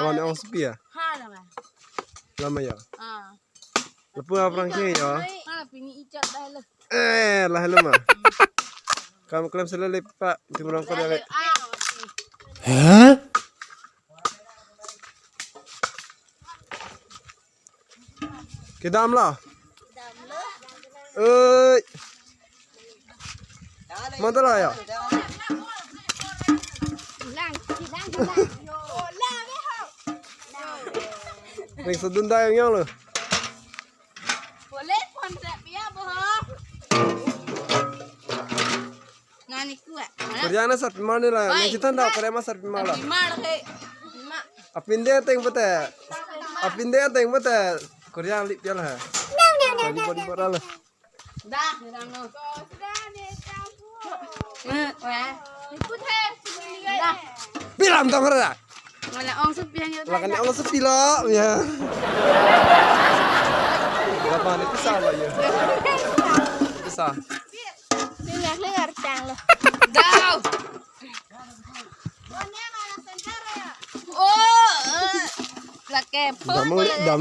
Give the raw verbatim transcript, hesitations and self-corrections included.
Lapu ne ong sepi ya? Ha, lama. Lama ya? Ah. Lapu aphrang ke ya? Ha, pini ichot dah lo. Eh, lahelo ma. Kam klem sele lepa, timrong ko dia. Ah, oke. Hah? Kedam lo. Oi. Mantap lah ya. Ning sedun dayang yang lo. Boleh konsep ya, boh. Nani kuat. Korea na sat pima ni la. Oi. Nang kita ndak Korea ma sat pima la. Pima la ke. Pima. Apinde ateng pete. Apinde ateng pete. Korea lip ya la. Body body para la. Dah, dah no. Eh, wah. Ikut hai. Dah. Bilang tong ra. Wala ong sepi yang yun. Lakan ong sepi lo ya. Lapan itu salah ya. Bisa. Ini yang dengar cang lo. Daw. Oh, eh. Lake. Dam, dam.